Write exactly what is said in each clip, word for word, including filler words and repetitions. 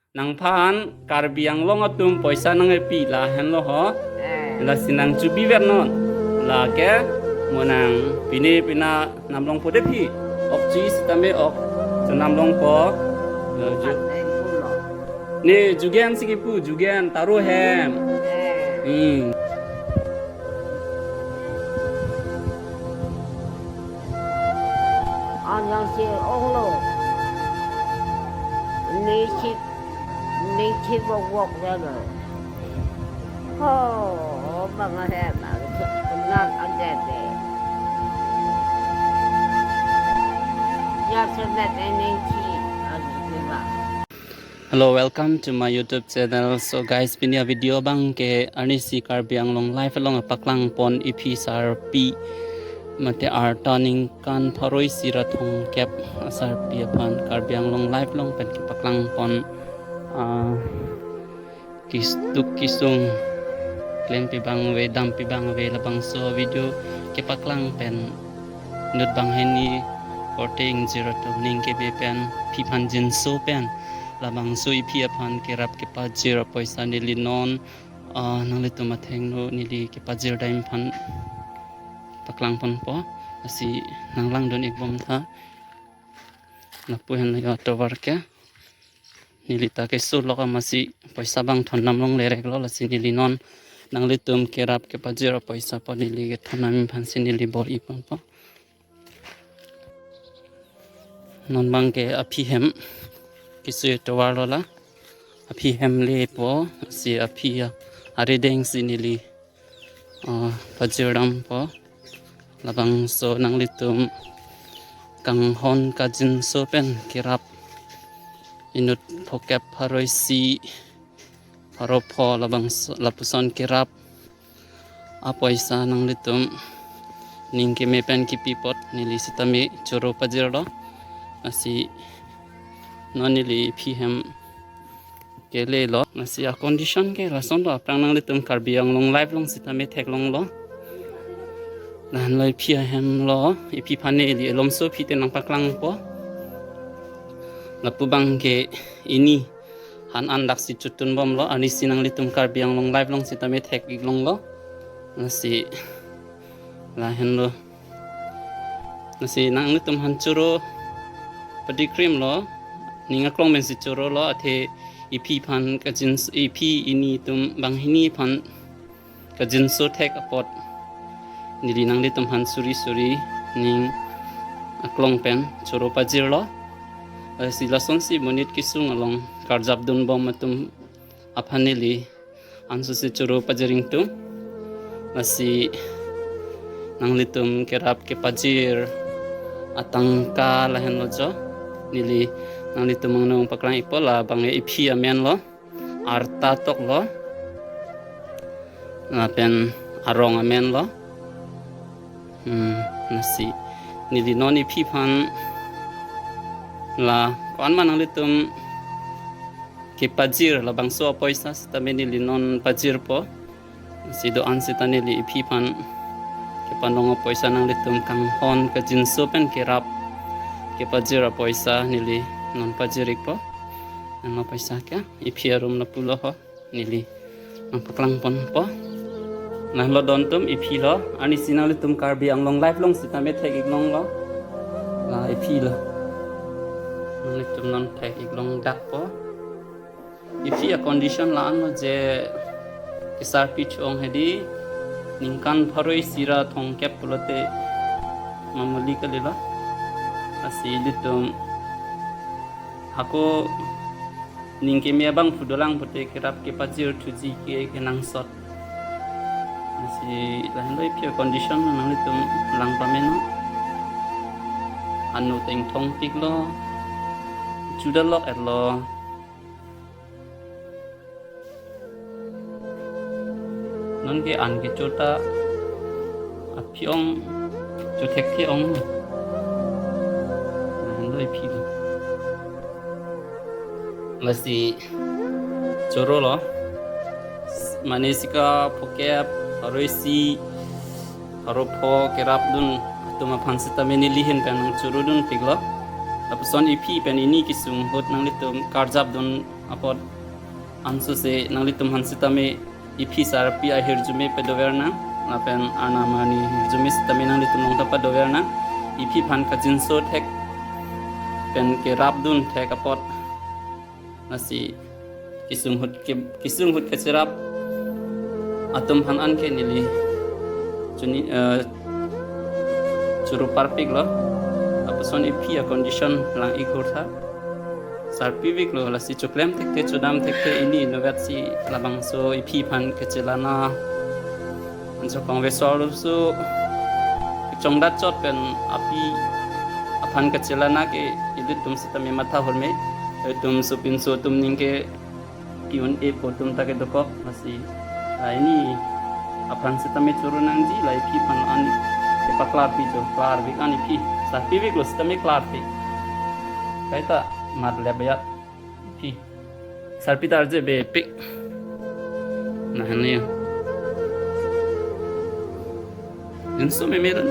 Nangphan Karbi Anglong atum poisa nangkepi lahenlo ho. Eh. Lasi nangchubi vernon. Lake mo nang pine pina namlongpo de phi. Ok chui sitame ok chonamlongpo. Eh, ju- Pateng pulo. Ne jugen si kipu, jugen taro hem. Eh. Hmm. Anang si onglo. Ne si, ne si bok bok ya lo. Ho, bang ahem, bang si, nang agede. Ya semet ne si, agi si bang. Hello, welcome to my YouTube channel. So guys, pini avideo abang ke arnisi Karbi Anglong Live along paklang pon iphi sarpi mate arta ningkan pharo isi ra thomkep asarpi aphan Karbi Anglong Live along pen kepaklang pon, ah, kistuk kisung klempi abang ave, dampi abang ave, labangso video kepaklang pen inut banghini korte ingjir atum ning keme pen, iphi aphan jinso pen labangso iphi aphan kerap kepajir apoisa neli non, ah, nanglitum athengno neli kepajir dam aphan paklang ponpo. Lasi nanglangdun ikbom tha. Lapu henlo ya tovar ke. Neli ta keso lok amatsi poisa abang thon namlongle rek lo, lasi neli non nanglitum kerap kepajir apoisa pu neli kethon nam aphan si neli bor-i ponpo. Non abang ke aphi hem keso tovar lo la. Aphi hem lepo, si aphi arideng si neli, ah, pajir dampo. Labangso nanglitum kanghon kajinso pen kerap inut phokep pharo isi pharo pho labangso lapuson kerap apoisa nanglitum ning keme pen kipi apot neli sitame choro pajirlo. Lasi non neli iphi hem kele lo. Lasi acondition ke lason lo, aphrang nanglitum Karbi Anglong Live along sitame theklonglo. Lahenlo iphi ahem lo, iphi aphan neli elomso aphi te nangpaklangpo. Lapu abang ke ini han an daksi chotun bomlo, arnisi nanglitum Karbi Anglong Live along sitame thek-iklonglo. Lasi lahenlo. Lasi nanglitum aphan choro padikrimlo, ning aklong pensi chorolo, athe iphi aphan kajins-, iphi ini atum banghini aphan kajinso thek apot neli nanglitum aphan suri suri ning aklong pen choro pajirlo. Lasi lasonsi monit kesung along karjap dun bom atum aphan neli ansose choro pajir ingtung. Lasi nanglitum kerap kepajir atangka lahenlo jo. Neli nanglitum angno paklang-ikpo, labang iphi amen lo. Arta tok lo. Lapen arong amen lo. Hmm, lasi neli non iphi aphan la ko-an ma nanglitum kepajir labangso apoisa sitame neli non pajirpo. Si do-an sita neli iphi aphan kepanong apoisa nanglitum kanghon kajinso pen kerap kepajir apoisa neli non pajir-ikpo. Nang apoisa ke iphi arum lapulo ho, neli nangpaklang ponpo. Lahenlo don atum, iphi lo, arnisi nanglitum Karbi Anglong Live along sitame thek-iklonglo. La iphi lo. Nanglitum non thek-iklong dakpo. Iphi acondition la-an lo je kesarpi cho-ong hedi, ningkan pharo isi ra thomkep pulote mamuli kalilo. Lasi ilitum hako ning keme abang pu dolang pute kerap kepajir thuji ke kenangsot. Lasi lahenlo iphi acondition nanglitum lang pameno. Anu teng thongpiklo. Chudalok etlo. Non ke an kecho ta aphi-ong, chothekthe-ong. Lahenlo iphi lo. Lasi chorolo. Mane sika phokep, pharo isi, pharo pho kerap dun atum aphan sitame neli ahin pen nangchorodunpiklo. Lapuson iphi pen ini kesung ahut nanglitum karjap dun Apot ansose nanglitum aphan sitame iphi sarpi ahirjume padover nang, lapen Arnam arni hirjume sitame nanglitum along ta padover nang. Iphi aphan kachinso thek pen kerapdun thek apot, lasi kesung ahut ke, kesung ahut kacherap atum aphan anke neli chini, eh, churu parpiklo. Lapuson iphi a-condition lang-ik ahut ta sarpiveklo, lasi choklem thekthe chodam thekthe, ini inutvet si labangso iphi aphan kachelana anchot kangvesor lo so chongdat chot pen api aphan kachelana ke ilitum sitame matha horme, ilitum sopinso atum aning ke ki-un-e po atum ta kedokok, lasi, ah, ini aphan sitame churu nangji, la iphi aphan an kepaklarpi jo, klarvek an iphi. Sarpiveklo sitame klarpi. Kaita mat le bayat iphi. Sarpi tarje bepik. Nah, ini ya. Insomeme dan.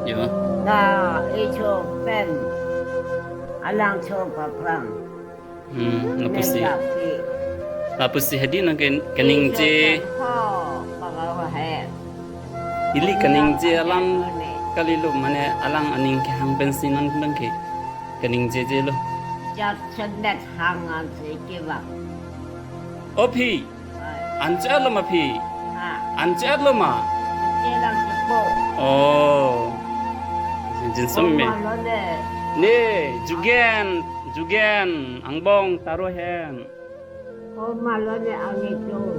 Yo. Na, icho pen. Alang cho paprang. Hmm, lapusi. Negapi. Lapusi hadi nang ken-, keningje. Icho pen ho, pagawa he. Ili keningje alam kalilo, mane alang aning kehang pensi non dang ke. Keningjeje lo. Jat senet hangan si kevang. O phi, anche-at lo ma phi? Ha. Anche-at lo ma? Chelang chepo. Oh. Jinsomeme. Oma lo ne. Ne, Jugen, Jugen, angbong, taro hem. Oma lo ne angi tun.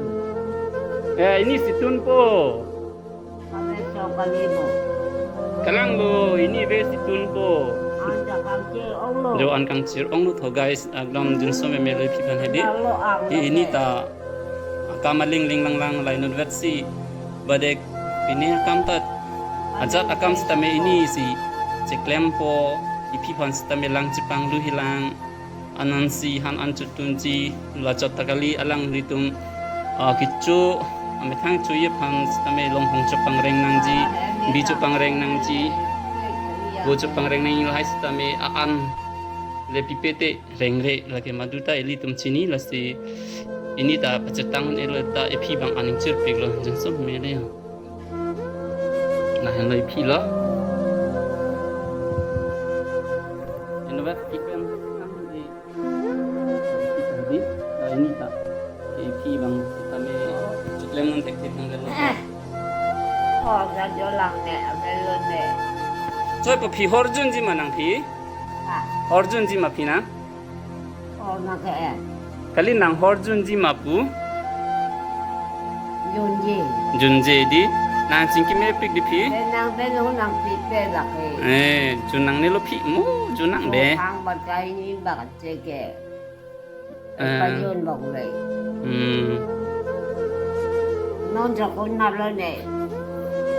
Eh, ini si tunpo. Kami so kami mo. Kalang lo, ini ave si tunpo. Anta kangchir ong lo. Jo an kangchir ong lo tho guys, ekdom jinsomeme lo iphi aphan hedi. Lalo ang lo. Ini ta akam aling ling lang lang la inutvet si. Badek ini akam ta ajat akam sitame ini si cheklempo, iphi aphan sitame lang chepangluhi lang. Anansi han an chotdunji, la chot ta kali alanglitum, ah, kecho, amethang choji aphan sitame longhong chopangreng nangji, bi chopangreng nangji, bo chopangreng nangji lahai sitame a-an le pipe te rengre, lake madu ta ilitum chini, lasi ini ta pachetang un-elo ta iphi abang aning chirpiklo, jinsomeme le. Nah, henlo iphi lo. Inutvet iphi pen, ah, di, di, ah, ini ta. Iphi abang sitame choklem non thekthek nang lo. Eh. Oh, ga jolang ne, avelo ne. Choi po phi horjunji ma nang phi? Ah. Horjunji ma phi nang? Oh, nang ke en. Kali nang horjunji ma pu? Junji. Junje di. Nang chingkimepik di phi? Be nang be nang nang pipe lake. Eh, jun nangne lo phi mo, jun nang be. Hang bakai ni bak cheke. Eh. Pajun bak le. Hmm. Non jokon na lo ne.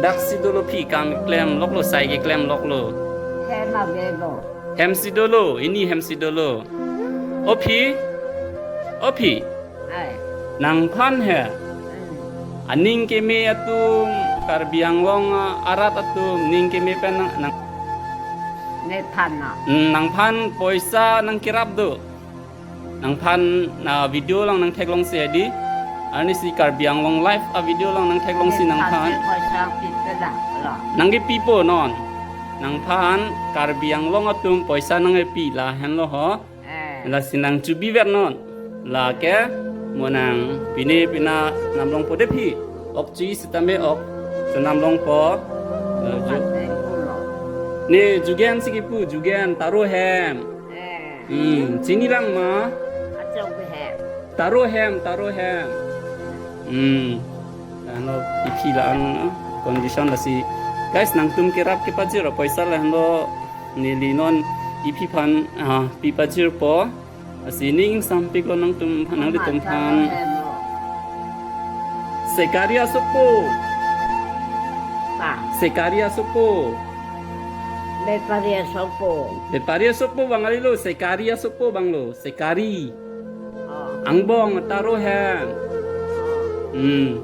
Dak si dolo phi kam klemloklo, sai keklem loklo. He ma be bo. Hem si dolo, ini hem si dolo. O phi, o phi. Ai. Nangphan he. Hmm. Aning keme atum, Karbi Anglong arat atum, ning keme pen nang, nang. Nephan na. Hmm, nangphan poisa nangkerap do. Nangphan na video along nangtheklongsi hedi. Arnisi Karbi Anglong Live a-video along nangtheklongsi nangphan. Poisa pipe da, lo. Nangkepipo non. Nangphan Karbi Anglong atum poisa nangkepi lahenlo ho. Eh. Lasi nang chubiver non. Lake mo nang pine pina namlongpo de phi. Ok chu sitame ok. Chu namlongpo. Eh, ju-, Pate pulo. Ne Jugen si kipu, Jugen, taro hem. Eh. Hmm, chini lang ma? Achok hem. Taro hem, taro hem. Hmm. Ano iphi la-an, ah, condition lasi. Guys, nangtum kerap kepajir poisa lahenlo neli non iphi aphan, ah, pipajirpo. Lasi ning sampiklo nangtum, nanglitum aphan. Taro hem lo. Sekari asopo. Pa. Sekari asopo. Bepari asopo. Bepari asopo bang kalilo, sekari asopo bang lo, sekari. Oh. Angbong, taro hem. Oh. Hmm.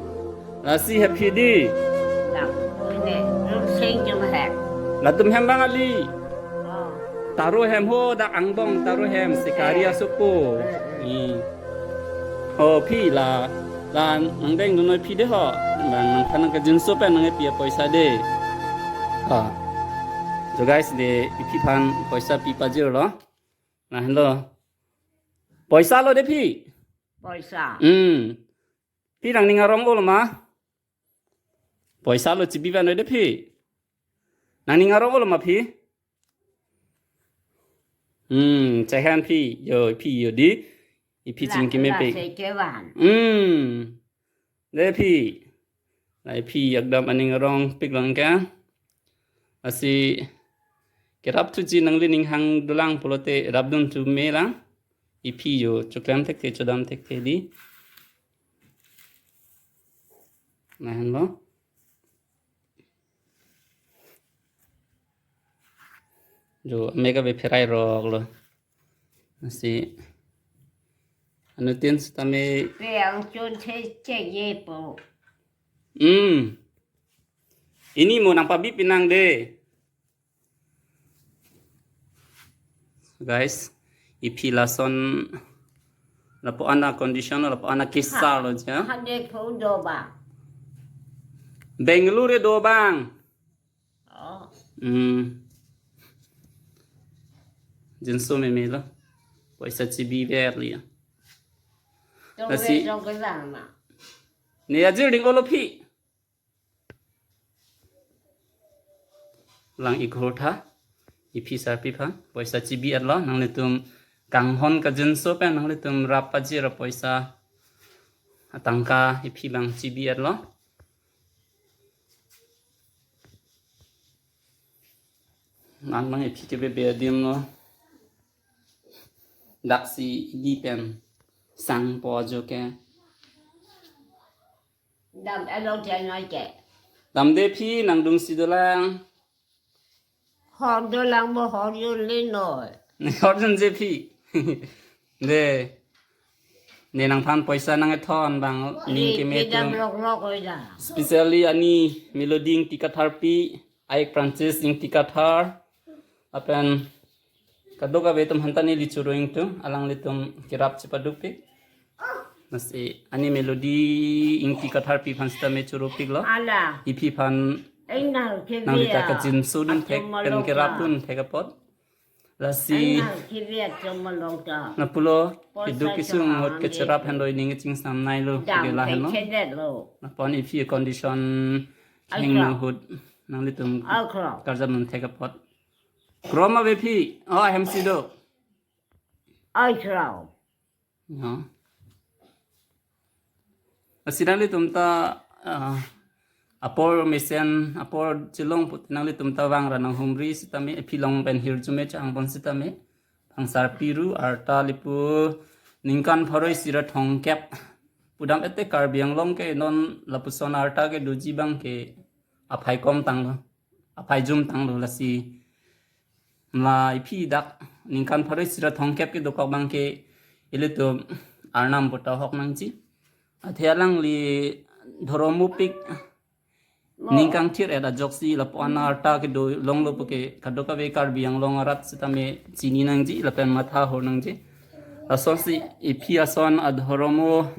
Lasi hephi di. Dak, oi ne, rungsing jum hem. Latum hem bang kali. Oh. Taro hem ho, dak angbong, taro hem, sekari asopo. Eh, eh. Hmm. Oh, phi la, la nangdengdun noi phi de ho. Nang, nangphan nangkejinso pen nangkepi apoisa de. Ha. So guys, de iphiphan poisa pi pajirlo. Lahenlo. Poisa lo de phi. Poisa. Hmm. Phi nangning arong-olo ma? Poisa lo chibi van noi de phi. Nangning arong-olo ma phi? Hmm, chehan phi, yo, phi yo di. Iphi la, chingki la mepe. Sekevan. Hmm. De phi. La iphi ekdam aning arongpik lang ka. Lasi kerap thuji nangli ning hang dolang pulote rapdun thu me lang. Iphi yo choklem thekthe chodam thekthe di. Lahenlo. Jo, mega be pherai roklo. Lasi anuttin sitame pe angchon the cheyepo. Hmm. Ini mo nangpabi pinang de. Guys, iphi lason lapu-an acondition, lapu-an akesar lo ja. Hande pho do ba. Bangalore do bang. Oh. Hmm. Jinso meme lo. Poisa chibi ver liya. Tong lasi ve tong ke lang ma. Ne ajirding-olo phi. Lang ikhor tha, iphi sarpi phan, poisa chibi-etlo, nanglitum kanghon kajinso pen nanglitum rap pajir apoisa atangka iphi bang chibi-etlo. Nang bang iphi kebe be adim lo. Daksi idi pen sangpo ajo ke. Dam elo te noi ke. Damde phi nangdungsi dolang. Hor dolang mo hor yun le noi. Hor yun je phi. De. Ne nangphan poisa nangkethon bang ning keme pidam tum. Rok rok oi da. Specially ani Melody Ingti Kathar pi, Aik Francis Ingti Kathar. Lapen kadokave atum aphan ta neli choro ingtung, alanglitum kerap chepadukpik. Lasi ani Melody Ingti Kathar pi aphan sitame choropiklo. Ala. Iphi aphan eina ke nanglita dia. Kajinso dun thek, achom pen malong kerap ta. Dun thek apot. Lasi. Eina ke dia achom malong ta. Lapulo, poisa keduk kesung chong ngot hande. Kecherap henlo ining chingsam nailo, dam ke lahenlo. Ke chedet lo. Lapen iphi condition ai kheng kro. Nang ahut nanglitum ai kro. Karjap dun thek apot. Krom ave phi, oh, M C do. Ai kro. Ya. Lasi nanglitum ta, ah, apor mesen, apor chelong put nanglitum ta vangra nanghumri sitame, iphi along pen hirjume chang pon sitame. Bang sarpi ru arta lapu ningkan pharo isi ra thomkep. Pudam ete Karbi Anglong ke non lapuson arta ke doji bang ke aphai kom tanglo. Aphai jum tanglo lasi. La iphi dak ningkan pharo isi ra thomkep ke dokok bang ke ilitum Arnam puta hok nangji. Athe alangli dhoromopik mo. Ningkan thir-et ajoksi lapu-an arta kedo longlo puke kadokave Karbi Anglong arat sitame chini nangji lapen matha hor nangji. Lasonsi iphi ason adhoromo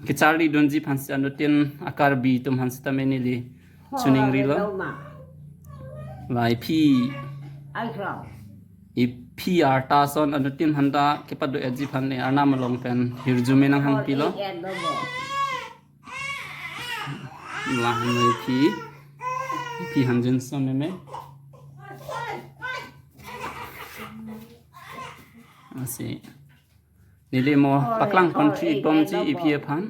kecharli dunji aphansi anuttin a-Karbi atum aphan sitame neli chuningrilo. Hor ma. La iphi ai kro. Iphi arta ason anuttin aphan ta kepado-etji aphan ne Arnam along pen hirjume nanghangpilo. Hor ik et do bo. Lahenlo iphi. Iphi hanjin so meme. Lasi. Neli mo hor, paklang hor, pon ik bomji et do bo. Iphi aphan.